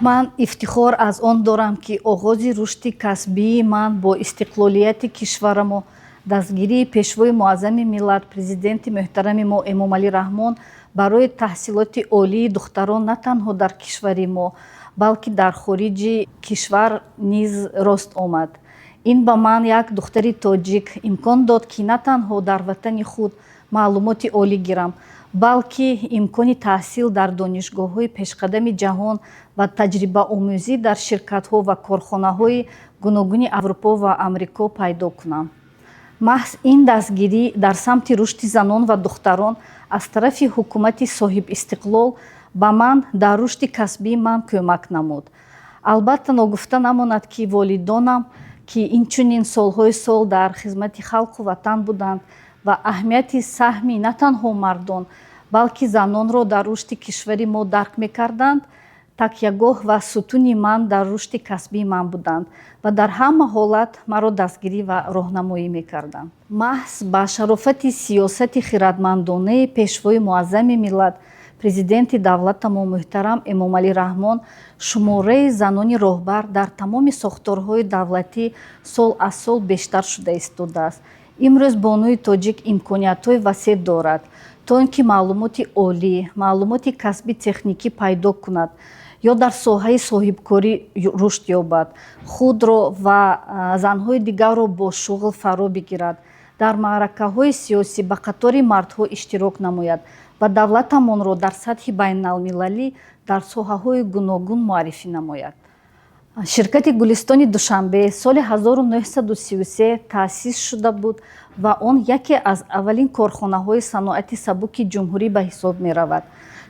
Ман ифтихор аз он дорам, ки оғози рушди касбии ман бо истиқлолияти кишварамо, дастгирии Пешвои Муаззами миллат, Президенти муҳтарами мо Эмомалӣ Раҳмон барои таҳсилоти олии духтарон на танҳо дар кишвари мо, балки дар хориҷи кишвар низ рост омад. Ин ба ман, як духтари тоҷик, имкон дод, ки на танҳо дар ватани худ маълумоти олӣ гирам, балки имкони таҳсил дар донишгоҳҳои пешқадами ҷаҳон ва таҷрибаомӯзӣ дар ширкатҳо ва корхонаҳои гуногуни Аврупо ва Амрико пайдо кунам. Маҳз ин дастгирӣ дар самти рушди занон ва духтарон аз тарафи ҳукумати соҳибистиқлол ба ман дар рушди касбии ман кӯмак намуд. Албатта, ногуфта намонад, ки волидонам, ки инчунин солҳои сол дар хизмати халқу ватан буданд ва аҳамияти саҳми на танҳо мардон, балки занонро дар рушди кишвари мо дарк мекарданд, такягоҳ ва сутуни ман дар рушди касбии ман буданд ва дар ҳама ҳолат маро дастгирӣ ва роҳнамоӣ мекарданд. Маҳз ба шарофати сиёсати хиратмандонаи Пешвои Муаззами миллат, Президенти давлатамо муҳтарам Эмомалӣ Раҳмон, шумораи занони роҳбар дар тамоми сохторҳои давлатӣ сол аз сол бештар шуда истодааст. Имрӯз бонуи тоҷик имкониятҳои васеъ дорад, то ин ки маълумоти олӣ, маълумоти касби техникӣ пайдо кунад ё дар соҳаи соҳибкорӣ рушд ёбад, худро ва занҳои дигарро бо шуғл фаро бигирад, дар маъракаҳои сиёсӣ ба қатори мардҳо иштирок намояд ва давлатамонро дар сатҳи байналмилалӣ дар соҳаҳои гуногун муаррифӣ намояд. Ширкати Гулистони Душанбе соли 1933 таъсис шуда буд ва он яке аз аввалин корхонаҳои саноати сабуки ҷумҳурӣ ба ҳисоб меравад.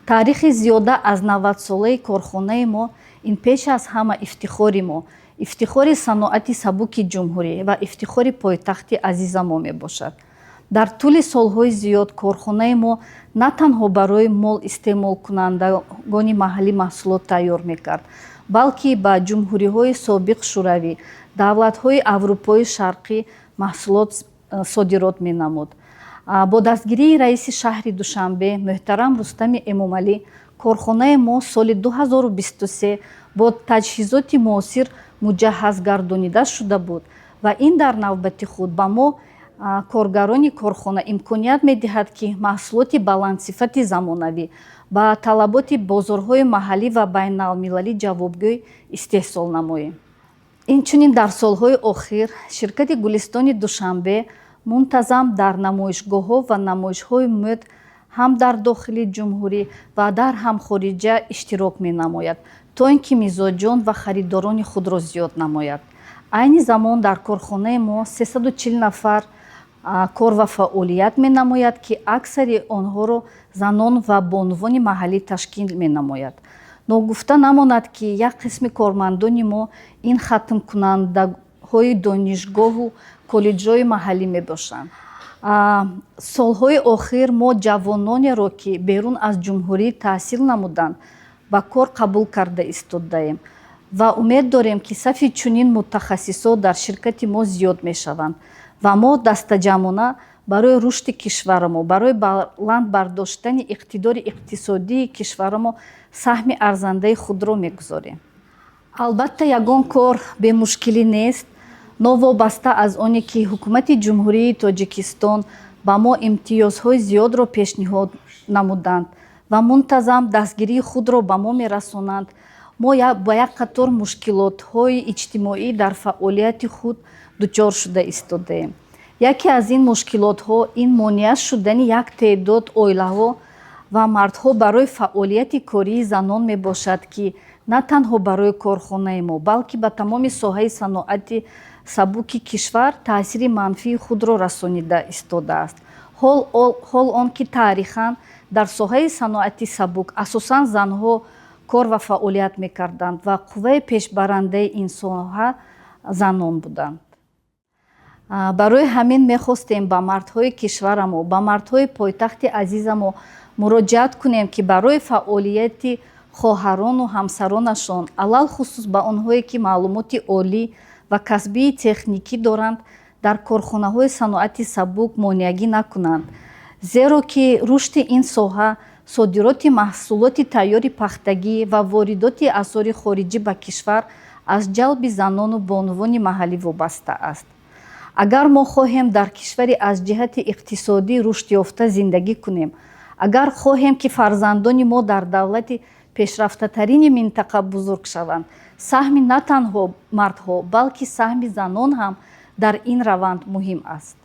Таърихи зиёда аз 90-солаи корхонаи мо ин пеш аз ҳама ифтихори мо, ифтихори саноати сабуки ҷумҳурӣ ва ифтихори пойтахти азизамо мебошад. Дар тӯли солҳои зиёд корхонаи мо на танҳо барои мол истеъмолкунандагони маҳаллӣ маҳсулот тайёр мекард, балки ба ҷумҳуриҳои собиқ Шӯравӣ, давлатҳои Аврупои Шарқӣ маҳсулот содирот менамуд. Бо дастгирии раиси шаҳри Душанбе муҳтарам Рустами Эмомалӣ корхонаи мо соли 2023 бо таҷҳизоти муосир муҷаҳҳаз гардонида шуда буд ва ин дар навбати худ ба мо, коргарони корхона, имконият медиҳад, ки маҳсулоти баландсифати замонавӣ, ба талаботи бозорҳои маҳаллӣ ва байналмилалӣ ҷавобгӯй истеҳсол намоем. Инчунин дар солҳои охир ширкати Гулистони Душанбе мунтазам дар намоишгоҳҳо ва намоишҳои мӯд ҳам дар дохили ҷумҳурӣ ва дар ҳам хориҷа иштирок менамояд, то ин ки мизоҷон ва харидорони худро зиёд намояд. Айни замон дар корхонаи мо 340 нафар кор ва фаъолият менамояд, ки аксари онҳоро занон ва бонувони маҳаллӣ ташкил менамояд. Ногуфта намонад, ки як қисми кормандони мо ин хатмкунандаҳои донишгоҳу коллеҷҳои маҳаллӣ мебошанд. Солҳои охир мо ҷавононеро, ки берун аз ҷумҳурӣ таҳсил намуданд, ба кор қабул карда истодаем ва умед дорем, ки сафи чунин мутахассисо дар ширкати мо зиёд мешаванд ва мо дастаҷамъона барои рушди кишварамо, барои баланд бардоштани иқтидори иқтисодии кишварамо саҳми арзандаи худро мегузорем. Албатта, ягон кор бемушкилӣ нест. Новобаста аз оне ки ҳукумати Ҷумҳурии Тоҷикистон ба мо имтиёзҳои зиёдро пешниҳод намуданд ва мунтазам дастгирии худро ба мо мерасонанд, мо ба як қатор мушкилотҳои иҷтимоӣ дар фаъолияти худ дучор шуда истодаем. Яке аз ин мушкилотҳо ин монеа шудани як теъдод оилаҳо ва мардҳо барои фаъолияти кории занон мебошад, ки на танҳо барои корхонаи мо, балки ба тамоми соҳаи саноати сабуки кишвар таъсири манфии худро расонида истодааст. Ҳол он ки таърихан дар соҳаи саноати сабук асосан занҳо кор ва фаъолият мекарданд ва қувваи пешбарандаи ин соҳа занон буданд. Барои ҳамин мехостем ба мардҳои кишварамо, ба мардҳои пойтахти азизамо муроҷиат кунем, ки барои фаъолияти хоҳарону ҳамсаронашон, алалхусус ба онҳое, ки маълумоти олӣ ва касбии техникӣ доранд, дар корхонаҳои саноати сабук монеагӣ накунанд, зеро ки рушди ин соҳа Содироти маҳсулоти тайёри пахтагӣ ва воридоти асъори хориҷӣ ба кишвар аз ҷалби занону бонувони маҳаллӣ вобаста аст. Агар мо хоҳем дар кишвари аз ҷиҳати иқтисодӣ рушдёфта зиндагӣ кунем, агар хоҳем, ки фарзандони мо дар давлати пешрафтатарини минтақа бузург шаванд, саҳми на танҳо мардҳо, балки саҳми занон ҳам дар ин раванд муҳим аст.